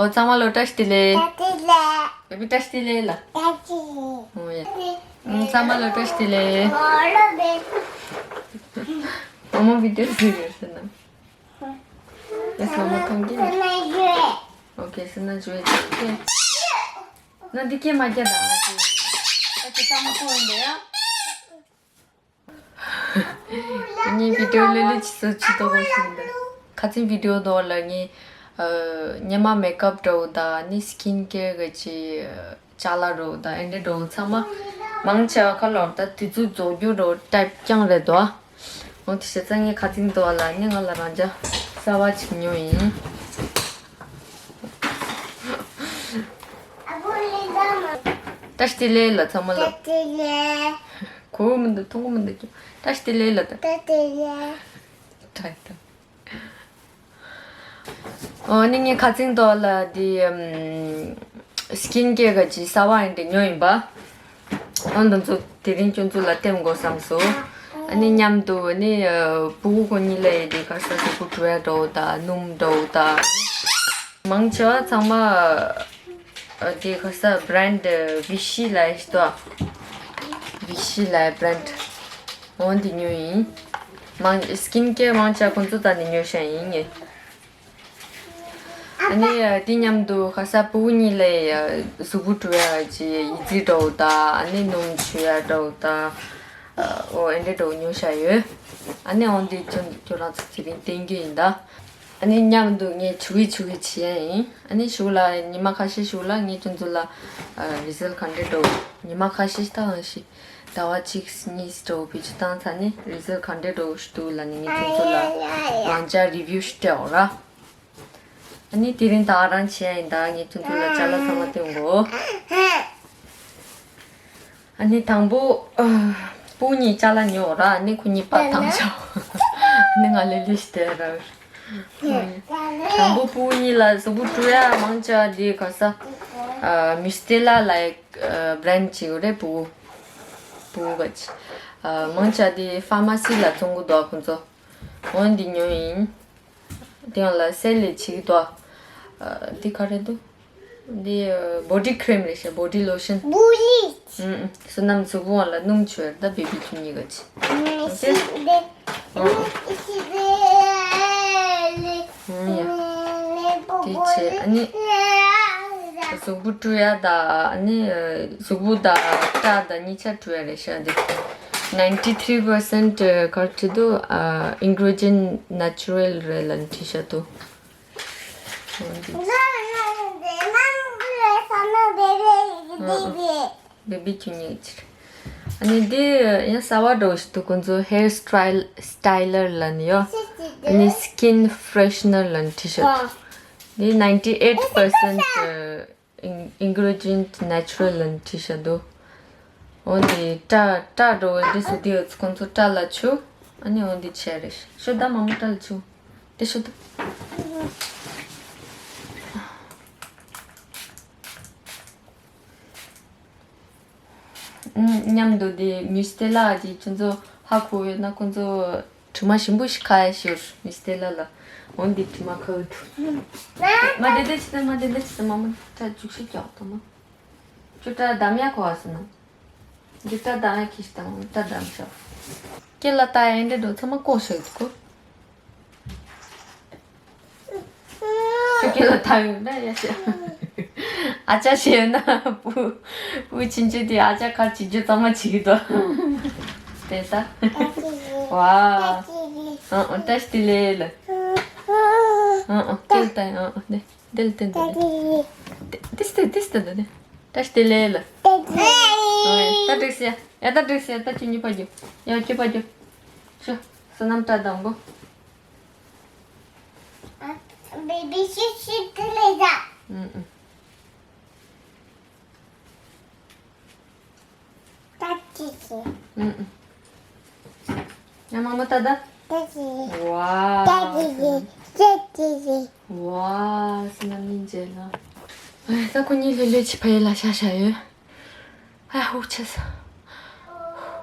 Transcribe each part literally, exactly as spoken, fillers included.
ཨོ་ཚང་མ་ལ་བཀྲ་ཤིས་བདེ་ལེགས། བཀྲ་ཤིས་བདེ་ལེགས། བེ་བི་བཀྲ་ཤིས་བདེ་ལེགས་ལ། བཀྲ་ཤིས་བདེ་ལེགས། ཨོ་ཡ། ཨུམ་ཚང་མ་ལ་བཀྲ་ཤིས་བདེ་ལེགས། ཨོ་ལོ་བེ་བི། མོ་མོ་བི་ཌིའོ་བཟོས་ཡོད་ཟེར་ན། ཡ་ས་མ་མཐོང་གི་ན། ཨོ་ཁེ་སི་ན་ཇུ་ཨེ་ཁེ། ན་འདི་སྐད་མ་རྒྱག་དང་ཨ་ཅེ། ཨ་ཅེ་ཚང་མ་ཐོང་འདི་ཡ། ངའི་བི་ཌིའོ་ལེ་ལེ་ཆི་སུ་ཆི་ཏོ་གོ་ཤིན་ད། ཁ་ཚིན་བི་ཌིའོ་དོ་ལ་ངའི་ཉི་མ་མེ་ཀབ་འདྲ་བོ་དང་ནི་སི་ཀིན་ཀེར་གི་ཅི་ཅ་ལག་འདྲ་བོ་དང་ཨེ་འདྲ་འདྲ་བོ་ཚང་མ་མང་ཆེ་བ་ཁ་ལོར་ད་དུས་ཚོད་རྫོགས་རྒྱུ་འདྲ་བོ་ཊའིབ་རྐྱང་རེད་དོ། འོ་དེ་བྱས་ཙང་ངའི་ཁ་ཚིན་དོ་ལ་ནི་ང་ལ་རང་ཅག་གསར་བ་ཅིག་ཉོ་ཡིན། བཀྲ་ཤིས་བདེ་ལེགས་ལ་ཚང་མ་ལ། བཀྲ་ཤིས་བདེ་ལེགས། གོ་མི་འདུག་མཐོང་གི་མི་འདུག་བཀྲ་ཤིས་བདེ་ལེགས་ལ་ད། བཀྲ་ཤིས་བདེ་ལེགས། ད་ད། ཨོ་ནི་ངའི་ཁ་ཚིང་ཐོག་ལ་དེ་ཨམ་སི་ཀིན་ཀེར་གི་ཅི་གསར་བ་ཡིན་དེ་ཉོ་ཡིན་པ། ཨོ་འདི་ཚོ་དེ་རིང་ཁྱོད་ཚོ་ལ་སྟོན་དགོས་བསམ་སོང་། ཨ་ནི་མཉམ་དུ་ཨ་ནི་ཨ་སྤུ་གུ་ཁོ་གཉིས་ལ་ཡི་དེ་ག་ས་སི་པུ་ཀྲུ་ཡ་འདྲ་བོ་དང་སྣུམ་འདྲ་བོ་དང་། མང་ཆེ་བ་ཚང་མ་ཨ་དེ་ག་ས་བྷི་རན་ཌི་བི་ཤི་ལ་ཡི་ཤི་ཏོ། བི་ཤི་ལ་བྷི་རན་ཌི་འོ་འདི་ཉོས་ཡིན། མང་སི་ཀིན་ཀེར་མང་ཆེ་བ་ཁོ་ཚོ་ད་ནི་ཉོས་བཞག་ཡིན་ངས། ཨ་ནི་དེ་མཉམ་དུ་ག་ས་སྤུ་གུ་གཉིས་ལ་གཟུགས་པོ་བཀྲུ་ཡ་ཅི་ཡི་ཙི་འདྲ་བོ་དང་ཨ་ནི་སྣུམ་བྱུག་ཡ་འདྲ་བོ་དང་ཨོ་ཨེ་འདྲ་འདྲ་བོ་ཉོ་བཞག་ཡོད། ཨ་ནི་འོ་འདི་ཁྱོད་ཁྱོད་རང་ཚོ་དེ་རིང་སྟོན་གྱི་ཡིན་ད། ཨ་ནི་མཉམ་དུ་ངས་བྱུག་གི་བྱུག་གི་བྱེད་ཡ་ཡིན། ཨ་ནི་གཞུག་ལ་ཉི་མ་ཁ་ཤས་གཞུག་ལ་ངས་ཁྱོད་ཚོ་ལ་རི་ཛལ་ག་འདྲ་འདྲ་བོ་ཉི་མ་ཁ་ཤས་ད་གང་ཞིག་ཟླ་བ་གཅིག་གཉིས་འདྲ་བོ་བེད་སྤྱོད་བཏང་ཚར་ནས་རི་ཛལ་ག་འདྲ་འདྲ་བོ་ཞིག་འདུག་ལབ་ནས་ངས་ཁྱོད་ཚོ་ལ་རང་འཇགས་རི་བིའུ་ཞིག་སྤྲད་འོང་ར། ཨ་ནི་དེ་རིང་ད་ག་རང་བྱེད་ཡ་ཡིན་ད། ངས་ཁྱོད་ཚོ་ལ་ཅ་ལག་ཚང་མ་སྟོན་གོ། ཨ་ནི་དང་པོ་ཨ་སྤུ་གུ་གཉིས་ཅ་ལག་ཉོ་ར། ཨ་ནི་ཁོ་གཉིས་པ་བཏང་ཆོག་ཨ་ནི་ང་ལེ་ལེ་ཞིག་སྟེར་ར། དང་པོ་སྤུ་གུ་གཉིས་ལ་གཟུགས་པོ་བཀྲུ་ཡ་མང་ཆེ་བ་དེ་ག་ས་ཨ་མུས་ཏེ་ལ་ལའིག་ཨ་བྷི་རན་ཌི་ཅིག་ཡོད་རེད། སྤུ་གུ་སྤུ་གུ་ག་ཅི་ཨ་མང་ཆེ་བ་དེ་ཕ་མ་སི་ལ་བཙོང་གི་འདུག་ཁོ་ཚོ། འོ་འདི་ཉོས་ཡིན། དེ་ཡང་ལ་སེ་ལེ་བྱེད་ཀྱི་འདུག་ཨ་འདི་ག་རེ་འདུག་འདི་ཨ་བོ་ཌི་ཁི་རིམ་རེད་ཤག་བོ་ཌི་ལོ་ཤན། བོ་ཌི། ཨུམ་ཨུམ། བསོད་ནམས་གཟུགས་པོ་ལ་སྣུམ་བྱུག་ཡ་ད་བེ་བི་ཁྱོད་གཉིས་ཀ་ཅི། ཨུམ་ཨུམ། ཨུམ་ཨུམ། ཨུམ་ཡ། དེ་བྱས་ཨ་ནི་གཟུགས་པོ་བཀྲུ་ཡ་ད་ཨ་ནི་གཟུགས་པོ་ད་སྐྲ་ད་གཉིས་ཆ་བཀྲུ་ཡ་རེད་ཤག་འདི། ninety three percent ག་རེ་བྲིས་འདུག་ཨ་ingredient natural རེད་ལབ་ནས་བྲིས་བཞག་འདུག་འོ་འདི། བེ་བི་ཁྱོད་གཉིས་ཀྱི་ཕྱིར། ཨ་ནི་འདི་ཡང་གསར་བ་འདྲ་བོ་ཞིག་འདུག་ཁོང་ཚོ་hair style styler ལབ་ནས་ཡོད། ཨ་ནི་skin freshener ལབ་ནས་བྲིས་བཞག་འདུག་འདི་ninety eight percent ཨིན་ingredient natural ལབ་ནས་བྲིས་བཞག་འདུག་འོ་འདི་སྐྲ་སྐྲ་འདྲ་བོ་འདི་སུ་དེ་ཡོད་ཚོ་ཁོང་ཚོ་སྐྲ་ལ་བྱུག་ཨ་ནི་འོ་འདི་བྱས་རེད། ཤོ་ད་མ་མོ་སྐྲ་ལ་བྱུག་དེ་ཤོ་ད། མཉམ་དུ་དེ་མུས་ཏེ་ལ་དེ་ཁྱོད་ཚོ་ཧ་གོ་ཡོད་ན་ཁོང་ཚོ་དྲི་མ་ཞིམ་པོ་ཞིག་ཁ་ཡ་ཤོར་མུས་ཏེ་ལ་ལ། འོ་འདི་དྲི་མ་ཁ་འུ་ཐུག་མ་དེ་དེ་ཅི་ད་མ་དེ་དེ་ཅི་ད་མ་མ་ད་འཇུག་ཤིག་ཀྱང་ད་མ། ཅོ་ཏྲ་དམ་ཡ་གོ་བ་སོང་ན། ཅོ་ཏྲ་དམ་ཡ་ཁྱི་ཞིག་དང་ཏྲ་དམ་ཤོག་སྐེ་ལ་ལྟ་ཡ་འདྲེ་འགྲོ་ཚང་མ་ལྐོག་ཤོག་གོ་ཁྱོད་སྐེ་ལ་ལྟ་ཡོད་ན་ཡ་ཤ། ཨ་ཅག་ཤེས་ཡོད་ན་བུ་བུ་ཆུང་ཆུང་དེ་ཨ་ཅག་ཁར་བྱེད་རྒྱུ་ཚང་མ་བྱེད་ཀྱི་འདུག་དེ་ལྟ། ཝ། ཨ་ཨ་བཀྲ་ཤིས་བདེ་ལེགས་ལ། ཨ་ཨ་སྐེ་ལ་ལྟ་ཡ་ཨ་ཨ་ནས། འདི་ལ་བསྟན་ཏེ་འདི། འདི་སྟེ་འདི་སྟེ་འདི་ནི། བཀྲ་ཤིས་བདེ་ལེགས་ལ། ད་འགྲིག་སེ། ཡ་ད་འགྲིག་སེ། ད་ཁྱོད་གཉིས་ཕ་རྒྱུ། ཡ་ཁྱོད་ཕ་རྒྱུ། ཤོ། བསོད་ནམས་བཀྲ་དང་པོ། བེ་བི་ཤི་ཤི་ཏི་ལེ་ཟ། ཨུམ་ཨུམ། ད་ཅི་ཞིག་ཨུམ་ཨུམ། ཡ་མ་མོ་ད་ད། ད་ཅི་ཞིག་ཝ། ད་ཅི་ཞིག་ཅི་ཅི་ཞིག་ཝ། བསོད་ནམས་སྙིང་རྗེ་ལ། ཨ་ད་ཁོ་གཉིས་ལྷོད་ལྷོད་ཅིག་ཕ་ཡུལ་ལ་ཤ་ཤ་ཡོད། ཨ་ཧུག་ཆེ་ས།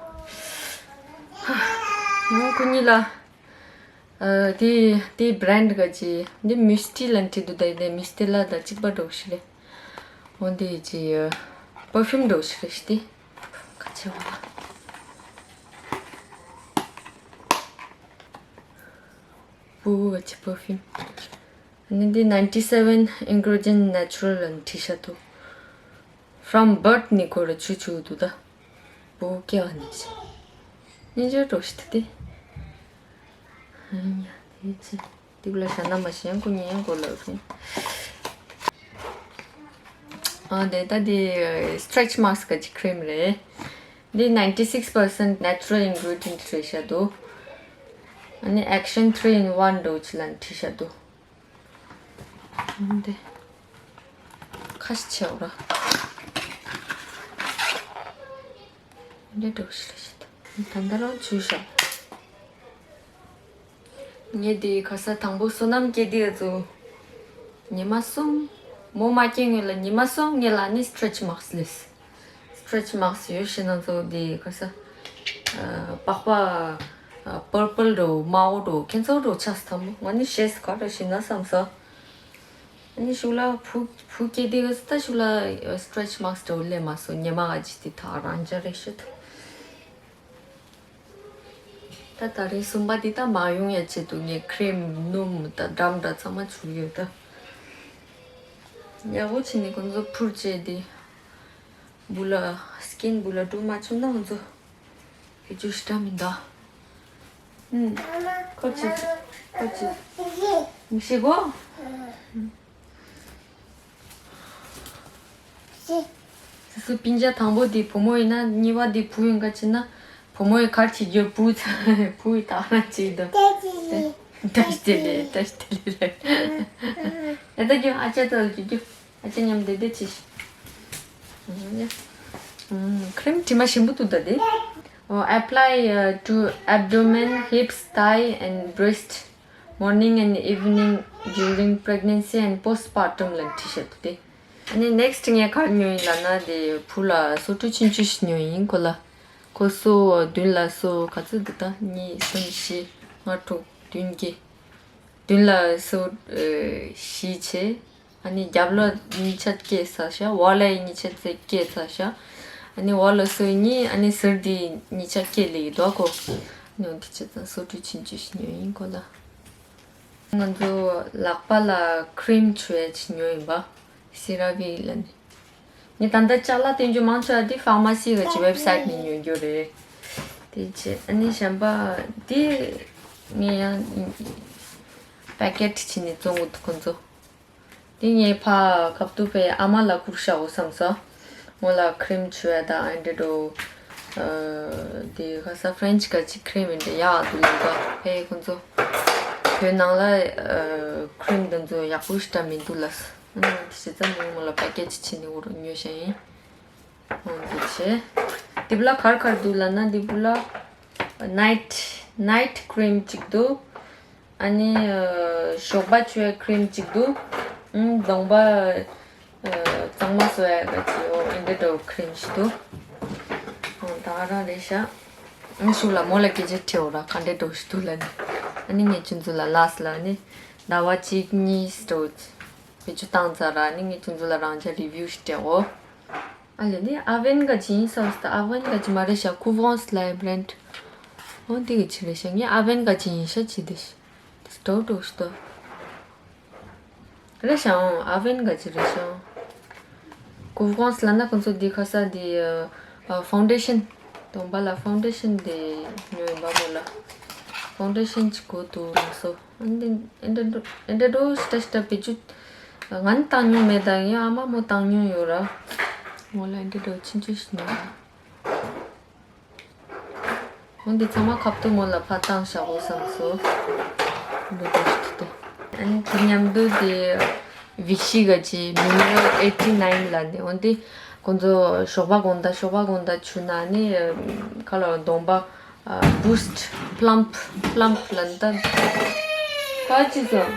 ཨ་ཁོ་གཉིས་ལ། ཨ་དེ་དེ་བྷ་རན་ཌི་ག་ཅི་འདི་མིས་ཏི་ལན་ཏི་འདུག་ད་དེ་མིས་ཏི་ལ་ད་གཅིག་པ་འགྲོ་ཤི་རེད། འོ་འདི་ཅི་པར་ཕིའུམ་འགྲོ་ཤི་རེད་ཤི་དེ། ག་ཅི་བ། བུ་ག་ཅི་པར་ཕིའུམ། ཨ་ནི་འདི་ninety seven ingredient natural ལ་བྲིས་ཤ་འདུག From birth ནི་ཁོ་ར་ཆུ་ཆུ་འདུག་ད། བུ་སྐྱེ་བ་ནས་ཤི། སྙིང་རྗེ་འགྲོ་ཤི་ད་དེ། ཨ་ཡ་དེ་ཅི། དེ་གུ་ལ་ཤ་ན་མ་ཤི་ཡང་ཀུ་ཉེ་ཡང་གོ་ལ་རུ། ཨ་དེ་ད་དེ་stretch marks ག་ཅི་ཁྲིམ་རེད། འདི་ninety six percent natural ingredient རེད་ཤ་འདུག་ཨ་ནི་action three in one འགྲོ་ཅི་ལ་བྲིས་ཤ་འདུག་འདི། ཁ་ཤས་ཆེ་བ་ར། འདི་འགྲོ་ཤི་རེད་ཤི་ད། ད་ལྟ་རང་བྱུས་ཤ། ངས་འདི་ཁ་ས་དང་པོ་བསོད་ནམས་སྐྱེ་དུས་ཚོ། ཉི་མ་གསུམ། མོ་མ་སྐྱེ་སྔོན་ལ་ཉི་མ་གསུམ་ངས་ལ་ནི་stretch marks ལས། Stretch marks ཡོད་ཤི་ན་ཚོ་འདི་ཁ་ས། ཨ་པགས་པ། ཨ་purple འགྲོ་དམར་པོ་འགྲོ་ཁྱེད་ཚོ་འགྲོ་ཆགས་སུ་དང་པོ་ང་ནི་ཤེས་ག་རེ་ཤི་ན་བསམ་ས། ཨ་ནི་ཤུགས་ལ་བུ་བུ་སྐྱེ་དུས་ད་ཤུགས་ལ་stretch marks འགྲོ་ལས་མ་སོ་ཉི་མ་ག་ཅི་དེ་ཐག་རང་འཇགས་རེད་ཤི་ད། ད་ད་རེས་གསུམ་པ་འདི་ད་མ་ཡོང་ཡ་ཆེད་དུ་ངས་ཁྲིམ་སྣུམ་ད་འགྲམ་འདྲ་ཚང་མ་བྱུག་ཡོད་ད། ཡག་པོ་བྱས་ནས་ཁོང་ཚོ་ཕུར་བཅད་དེ། བུ་ལ་skin བུ་ལ་འགྲོ་མ་བྱུང་ན་ཁོང་ཚོ་བེད་སྤྱོད་ཞེ་དྲག་མི་འདུག་ཨུམ། ཁོ་ཆེ་ཁོ་ཆེ། མི་ཤེས་གོ། སོ་སོ་སྤུན་ཀྱག་དང་པོ་དེ་བུ་མོ་ཡིན་ན་གཉིས་པ་དེ་བུ་ཡིན་ག་ཅི་ན། བུ་མོ་ཡི་གར་བྱེད་རྒྱུ་བུ་ཚ་བུ་ཡི་དག་ན་ཅིག་དང་། ཏེ་ཏེ་ཏེ་ལེ་ཏེ་ཏེ་ལེ་ལེ། ཨ་ད་རྒྱུ་ཨ་ཅག་ཏོ་རྒྱུ་རྒྱུ་ཨ་ཅག་མཉམ་བསྡད་བསྡད་ཅི། ཁྲིམ་དྲི་མ་ཞིམ་པོ་འདུག་ད་དེ། Apply uh, to abdomen, hips, thigh and breast morning and evening during pregnancy and postpartum ལ་བྲིས་བཞག་འདུག་སྟེ། ཨ་ནི་next ངས་ག་རེ་ཉོས་ཡིན་ལབ་ན་དེ་བུ་ལ་སོ་ཕྲུག་ཆུང་ཆུང་ཞིག་ཉོས་ཡིན་ཁོ་ལ། ཁོ་སོ་བདུན་ལ་སོ་ག་ཚོད་འདུག་ད་གཉིས་གསུམ་བཞི་ལྔ་དྲུག་བདུན་བརྒྱད། མདུན་ལ་སོ་ཨ་བཞི་བྱས། ཨ་ནི་རྒྱབ་ལོགས་གཉིས་ཆ་སྐྱེས་ཚར་ཤག་འོག་ལ་གཉིས་ཆ་ཙེ་སྐྱེས་ཚར་ཤག་ཨ་ནི་འོག་ལ་སོ་གཉིས་ཨ་ནི་ཟུར་དེ་གཉིས་ཆ་སྐྱེས་ལེ་ཡི་དོ་ཁོ། ཨ་ནི་འོ་དེ་བྱས་ཙང་སོ་ཕྲུག་ཆུང་ཆུང་ཞིག་ཉོས་ཡིན་ཁོ་ལ། ང་ཚོ་ལག་པ་ལ་ཁྲིམ་བྱུག་ཡ་ཅིག་ཉོས་ཡིན་པ། སི་ར་བི་ལ་ནི། ངས་ད་ལྟ་ཅ་ལག་བསྟན་རྒྱུ་མང་ཆེ་བ་འདི་ཕར་མ་སི་གི་ཅིག་website ནས་ཉོ་རྒྱུ་རེད། དེ་བྱས་ཨ་ནི་གཞན་པ་འདི་ངས་ཡང་packet བྱས་ནས་བཙོང་གི་འདུག་ཁོ་ཚོ། འདི་ངས་ཕར་ཁབ་ཏུ་ཕའི་ཨ་མ་ལ་བསྐུར་བཞག་འོ་བསམ་སོང་། མོ་ལ་ཁྲིམ་བྱུག་ཡ་དང་ཨ་འདྲ་འགྲོ། ཨ་དེ་ཁ་ས་French ག་ཅིག་ཁྲིམ་ཡིན་འདྲ་ཡག་འདུག་ལབ་ད་ཕའི་ཁོ་ཚོ། བོད་ནང་ལ་ཨ་ཁྲིམ་དེ་ཚོ་ཡག་པོ་ཞེ་དྲག་མི་འདུག་ལབ། ཨ་ནི་དེ་བྱས་ཙང་མོ་མོ་ལ་packet ཅིག་བྱས་ནས་འོ་རུ་ཉོས་བཞག་ཡིན། འོ་འདི་བྱས། དེ་བུ་ལ་ག་རེ་ག་རེ་འདུག་ལབ་ན་དེ་བུ་ལ་night night cream གཅིག་འདུག་ཨ་ནི་ཨ་ཞོགས་པ་བྱུག་ཡ་ཁྲིམ་གཅིག་འདུག་ཨུམ་གདོང་པ་ཨ་གཙང་མ་བཟོ་ཡ་ག་ཅི་འོ་ཨེ་འདྲ་འདྲ་བོ་ཁྲིམ་ཞིག་འདུག་འོ་ད་ག་རང་རེད་ཤག་ཨུམ་ཤུགས་ལ་མོ་ལ་སྐད་ཆ་དྲིས་འོ་ར་ག་འདྲ་འདྲ་བོ་ཞིག་འདུག་ལབ་ནི། ཨ་ནི་ངས་ཁྱོད་ཚོ་ལ་ལགས་ལ་ནི་ཟླ་བ་གཅིག་གཉིས་འདྲ་བོ་བེད་སྤྱོད་བཏང་ཚར་ར་ཨ་ནི་ངས་ཁྱོད་ཚོ་ལ་རང་ཅག་review ཞིག་སྤྲད་འོ། ཨ་ལེ་ནི་Avène ག་ཅི་ཡིན་བསམ་སྟེ། Avène ག་ཅི་མ་རེད་ཤག Couvance ལབ་ཡ་brand འོ་འདི་ག་ཅི་རེད་ཤག་ངས་Avène ག་ཅི་ཡིན་ཤག་ཅི་འདི་ཤག་འདི་སྟོ་འགྲོ་ཤི་ཏོ། རེད་ཤག་འོ་Avène ག་ཅི་རེད་ཤག Couvance ལབ་ན་ཁོང་ཚོ་འདི་ཁ་ས་འདི་ཨ་foundation གདོང་པ་ལ་foundation འདི་ཉོས་ཡིན་པ་མོ་ལ། Foundation ཅིག་གོ་འདུག་ལགས་སོ། ཨ་འདི་ཨེ་འདྲ་འདྲ་ཨེ་འདྲ་འདྲ་ཞིག་ཏ་ཞིག་ཏ་བེད་སྤྱོད། ང་ནི་བཏང་མྱོང་མེད་ད་ཡང་ཨ་མ་མོ་བཏང་མྱོང་ཡོད་ར། མོ་ལ་ཨེ་འདྲ་འདྲ་ཆུང་ཆུང་ཞིག་ཉོས་ར། འོ་འདི་ཚང་མ་ཁབ་ཏུ་མོ་ལ་ཕར་བཏང་བཞག་གོ་བསམ་སོང་། འདི་འདྲ་ཞིག་ཏུ་ཏོ། ཨ་ནི་དེ་མཉམ་དུ་དེ་Vichy ག་ཅི་Mineral eighty nine ལབ་ནི་འོ་འདི་ཁོང་ཚོ་ཞོགས་པ་དགོང་དག་ཞོགས་པ་དགོང་དག་བྱུག་ན་ནི་ཁ་ལ་གདོང་པ། Boost plump plump ལབ་ད། ག་ཅི་ཟེར།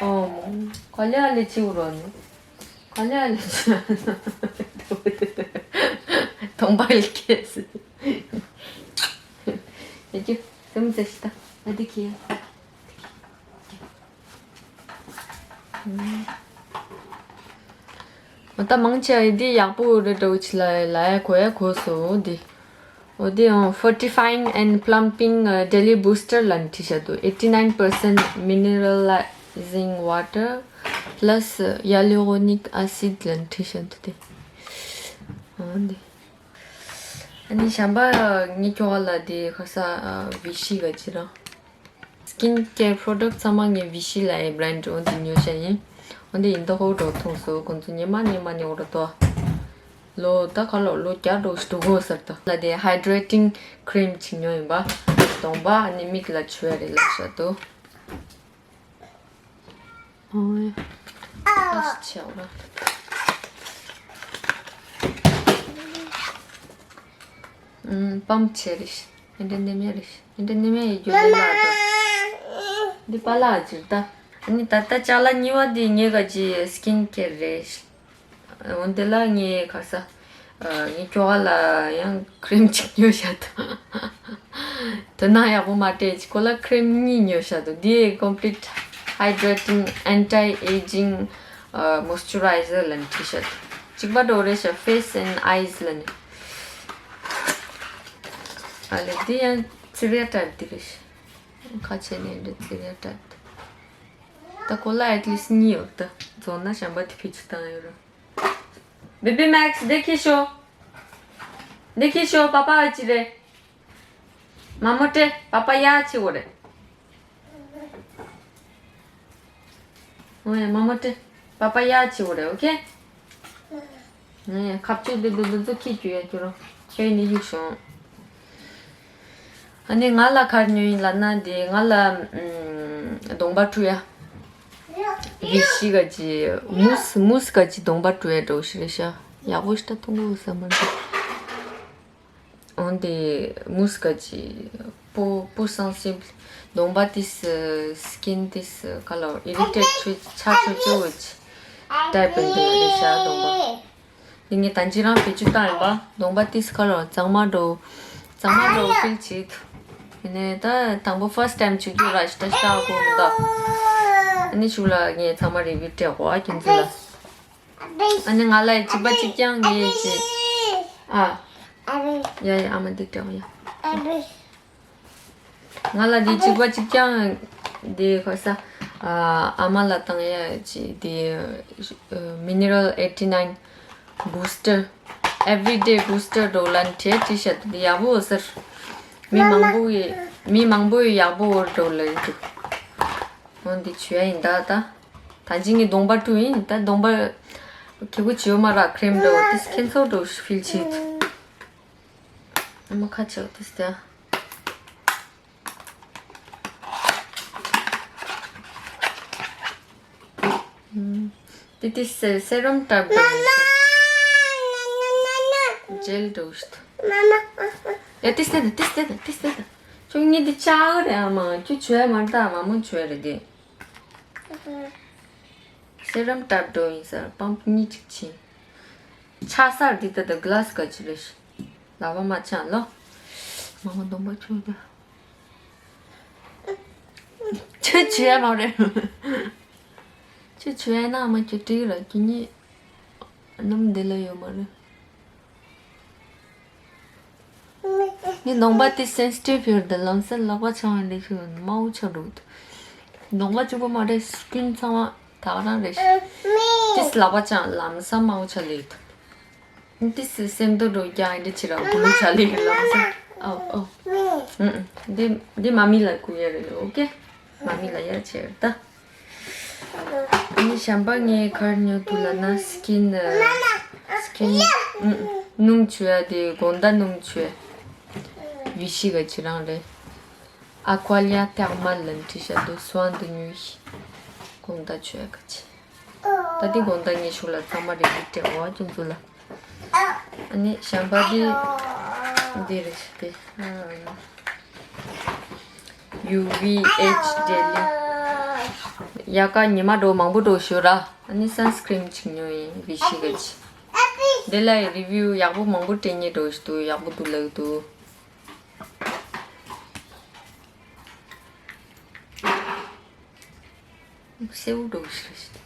ཨོ་མོ། ག་ལེ་ཨ་ལེ་ཅི་འུ་རོ་ནི། ག་ལེ་ཨ་ལེ་ཅི། གདོང་པ་ལ་ཁེལ་སི། ཡ་ཅི། སེམས་ཙེ་ཤི་ད། ཨ་དི་ཁི། ད་མང་ཆེ་བ་འདི་ཡག་པོ་རེད་འདྲ་བོ་ཅིག་ལ་ལ་ཡ་གོ་ཡ་གོ་སོང་འདི། འོ་དེ་ཡང་Fortifying and Plumping uh, Daily Booster ལབ་ནས་བྲིས་བཞག་འདུག eighty nine percent mineralizing water plus hyaluronic acid ལབ་ནས་བྲིས་བཞག་འདུག་དེ། འོ་འདི། ཨ་ནི་གཞན་པ་ངའི་ཁྱོ་ག་ལ་དེ་ཁ་ས་བི་ཤི་ག་ཅི་རང་། Skin care product ཚང་མ་ངས་བི་ཤི་ལབ་ཡའི་brand འོ་འདི་ཉོས་བཞག་ཡིན། འོ་འདི་ཡིན་ད་ཧོ་འགྲོ་ཐུང་སོ་ཁོང་ཚོ་ཉི་མ་ཉི་མ་ཉོ་ར་ཏོ། ལོ་ད་ག་ལོ་ལོ་བརྒྱ་འགྲོ་ཞིག་འགྲོ་གོ་ཟེར་ཏོ་ལ་དེ་hydrating cream ཅིག་ཉོས་ཡིན་པ། གདོང་པ་ཨ་ནི་མིག་ལ་བྱུག་ཡ་རེད་ལབ་བཞག་འདུག་ཨོ། ཨ་ཤི་ཆེ་འོ་ར། ཨུམ། པམ་ཆེ་རེད། ཨེ་འདྲ་ནེམ་ཡ་རེད། ཨེ་འདྲ་ནེམ་ཡ་ཡི་རྒྱུ་ལས་ལ་དོ། འདི་པ་ལ་ཨ་ཅིར་ད། ཨ་ནི་ད་ལྟ་ཅ་ལག་གཉིས་པ་འདི་ངའི་ག་ཅི་skin care རེད། འོན་ཏེ་ལ་ངའི་ཁ་ས། ངའི་ཁྱོ་ག་ལ་ཡང་cream ཅིག་ཉོས་བཞག་ད། དོ་སྣང་ཡག་པོ་མ་སྤྲད་ཅིག་ཁོ་ལ་cream གཉིས་ཉོས་བཞག་འདུག་འདི་complete hydrating anti aging moisturizer ལབ་ནས་བྲིས་བཞག་འདུག་གཅིག་པ་འགྲོ་རེད་ཤག face and eyes ལབ་ནས། ཨ་ལེ་འདི་ཡང་ཙི་རེ་type འདི་རེད་ཤག་ཁ་ཆེ་ནས་འདི་ཙི་རེ་type ད་ཁོ་ལ་at least གཉིས་ཡོད་ད། རྫོང་ན་གཞན་པ་དེ་ཕི་ཆུ་བཏང་ཡོད་ར། Baby Max འདི་ཁྱེར་ཤོག་འདི་ཁྱེར་ཤོག་པ་པ་ཨ་ཅི་རེད། མ་མོ་ཏྲེ་པ་པ་ཡ་ཆི་བོ་རེད། ཨོ་ཡ་མ་མོ་ཏྲེ་པ་པ་ཡ་ཆི་བོ་རེད། ཨོ་ཁེ། ཨོ་ཡ་ཁབ་ཆུ་འདི་འདི་འདི་ཚོ་ཁྱི་རྒྱུ་ཡ་རྒྱུ་རོ། ཁྱོད་ནི་གཡུག་བྱུང་། ཨ་ནི་ང་ལ་གར་ཉོ་ཡིན་ལབ་ན་འདི་ང་ལ་ཨམ། གདོང་པ་བཀྲུ་ཡ། བི་ཤི་ག་ཅི་མུས་མུས་ག་ཅི་གདོང་པ་བཀྲུ་ཡ་འགྲོ་ཞིག་རེད་ཤག་ཡག་པོ་ཞིག་ད་མཐོང་གོ་ས་མ་འདུག་འོན་ཏེ་མུས་ག་ཅི་པོ་པོ་སང་སིབ་གདོང་པ་ཏིས་skin ཏིས་ག་ལ་irritate ཆོས་ཆ་ཆོས་ཆོས་ཅི་type འདི་རེད་ཤག་གདོང་པ། འདི་ངས་ད་ཅི་རང་བེད་སྤྱོད་བཏང་ཡིན་པ། གདོང་པ་ཏིས་ཁ་ལོ་གཙང་མ་འགྲོ། གཙང་མ་འགྲོ་feel བྱེད། ཡིན་ནའི་ད་དང་པོ་first time བྱེད་རྒྱུ་ར་ཞིག་ད་ཤ་གོ་མི་འདུག་ཨ་ནི་ཞུགས་ལ་ངས་ཚང་མ་review སྤྲད་གོ་ཨ་ཁྱེད་ཚོ་ལ། ཨ་ནི་ང་ལ་གཅིག་པ་གཅིག་རྐྱང་ངས་ཅི། ཨ། ཡ་ཡ་ཨ་མ་འདི་སྤྲད་གོ་ཡ། ང་ལ་འདི་གཅིག་པ་གཅིག་རྐྱང་འདི་ཁ་ས་ཨ་མ་ལ་བཏང་ཡ་ཅི་འདི་mineral eighty nine booster everyday booster འགྲོ་ལ་འཕྲད་ཅི་བཤད་འདི་ཡག་པོ་ཟེར། མི་མང་པོ་ཡི་མི་མང་པོ་ཡི་ཡག་པོ་འོར་འགྲོ་ལ་འདུག་འོ་འདི་བྱོས་ཡ་ཡིན་ད་ད། ད་ཅི་ངའི་གདོང་པ་བཀྲུ་ཡིན་ད་གདོང་པ་གི་གུ་བྱོས་མ་ར་cream འགྲོ་དེ་ཁྱེད་ཚོ་འགྲོ་feel བྱེད། ཨ་མ་ཁ་ཆེ་བ་དེ་སྟེ། དེ་དེ་སེ་སེ་རམ་ཏབ་ཇེལ་འགྲོ་ཤི། ཡ་དེ་སྟེ་དེ་དེ་སྟེ་དེ་དེ་སྟེ་དེ། ཁྱོད་ངའི་དེ་ཆག་རེད་ཨ་མ་ཁྱོད་བྱོས་མ་ར་ད་མ་མོ་བྱོས་རེད་དེ། སེ་རམ་ཏབ་འགྲོ་ཡིན་ཟེར་པམ་གཉིས་གཅིག་ཕྱིན། ཆ་སར་འདི་ལྟ་ད་གླ་སི་ག་ཅི་རེད། ལག་པ་མ་ཆག་ལོ། མ་མ་གདོང་པ་ཆུ་ད། ཆུ་ཆུ་ཡ་མ་རེད། ཆུ་ཆུ་ཡ་ན་མ་ཁྱོད་དྲིག་ར་ཁྱོད་གཉིས་སྣུམ་འདི་ལ་ཡོད་མ་རེད། ངའི་གདོང་པ་དེ་sensitive ཡོད་དེ་ལམ་སེང་ལག་པ་ཆང་བ་འདི་ཤི་ཡོད་དམར་པོ་ཆགས་འགྲོ་གི་འདུག་གདོང་པ་གཅིག་པོ་མ་རེད་skin ཚང་མ་ད་ག་རང་རེད་ཤི། དེས་ལག་པ་ཆང་ལམ་སང་དམར་པོ་ཆགས་ལེ་ཡོད། དེས་སེམས་དོ་འགྲོ་རྒྱ་འདི་ཆི་ར་བུ་ལུ་ཆགས་ལེ་ཡོད་ལམ་སང་། ཨོ་ཨོ། ཨུ་ཨུ། འདི་འདི་མ་མི་ལ་བསྐུར་ཡ་རེད་ཨོ་ཀེ། མ་མི་ལ་ཡ་ཆེ་རེད་ད། ངས་གཞན་པ་ངས་གར་ཉོ་དུ་ལ་ན་skin skin སྣུམ་བྱུག་ཡ་དེ་དགོང་དག་སྣུམ་བྱུག་ཡ། བི་ཤི་ག་ཅི་རང་རེད། Aqualia Thermal ལ་འབྲི་བྱ་དུ་སོང་དུ་ཉོས་ཤི། དགོང་དག་བྱུག་ཡ་ག་ཅི། ད་དེ་དགོང་དག་ངས་ཤུགས་ལ་ཚང་མ་རེ་རེ་སྤྲད་འོ་ཁྱོད་ཚོ་ལ། ཨ་ནི་གཞན་པ་དེ་འདི་རེད་ཤི་དེ། ཡུ་ཝི་ཨེཆ་ཌེ་ལི། དབྱར་ཁ་ཉི་མ་འགྲོ་མང་པོ་འགྲོ་ཞོར་ར། ཨ་ནི་sunscreen ཅིག་ཉོས་ཡིན་བི་ཤི་ག་ཅི། དེ་ལ་review ཡག་པོ་མང་པོ་སྤྲད་ཉེ་འགྲོ་ཞིག་འདུག་ཡག་པོ་འདུག་ལབ་འདུག་སེའུ་འགྲོ་ཞིག་རེད་ཤི།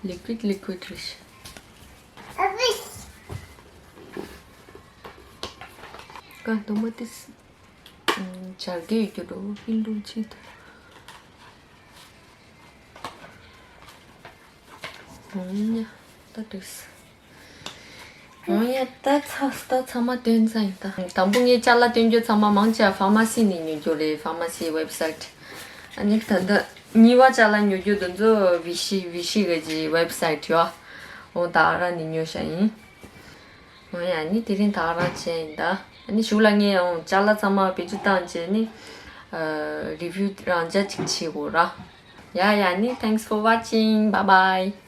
Liquid liquid རེད། ཀ་འདུག་མ་ཏིས། བྱ་རྒྱུ་ཡོད་རྒྱུ་འགྲོ་ཧིན་རྡུ་ཆི་ཐུ། འོང་ཡ། ད་འགྲིགས། འོང་ཡ། ད་ཚ་ད་ཚང་མ་སྟོན་ཚར་ཡིན་ད། དང་པོ་ངས་ཅ་ལག་སྟོན་རྒྱུ་ཚང་མ་མང་ཆེ་ཕ་མ་སི་ནས་ཉོ་རྒྱུ་རེད། ཕ་མ་སི་ཝེབ་སའིཊ། ཨ་ནི་ད་ལྟ་གཉིས་པ་ཅ་ལག་ཉོ་རྒྱུ་དེ་ཚོ་བི་ཤི་བི་ཤི་གི་ཅི་ཝེབ་སའིཊ་ཡོད། འོ་ད་ག་རང་ནས་ཉོས་བཞག་ཡིན། འོ་ཡ། ཨ་ནི་དེ་རིང་ད་ག་རང་བྱས་ཡིན་ད། ཨ་ནི་གཞུག་ལ་ངས་འོ་ཅ་ལག་ཚང་མ་བེད་སྤྱོད་བཏང་བྱས་ནི་རི་བིའུ་རང་འཇགས་ཅིག་བྱེད་དགོས་ར། ཡ་ཡ། ཨ་ནི་thanks for watching, bye bye.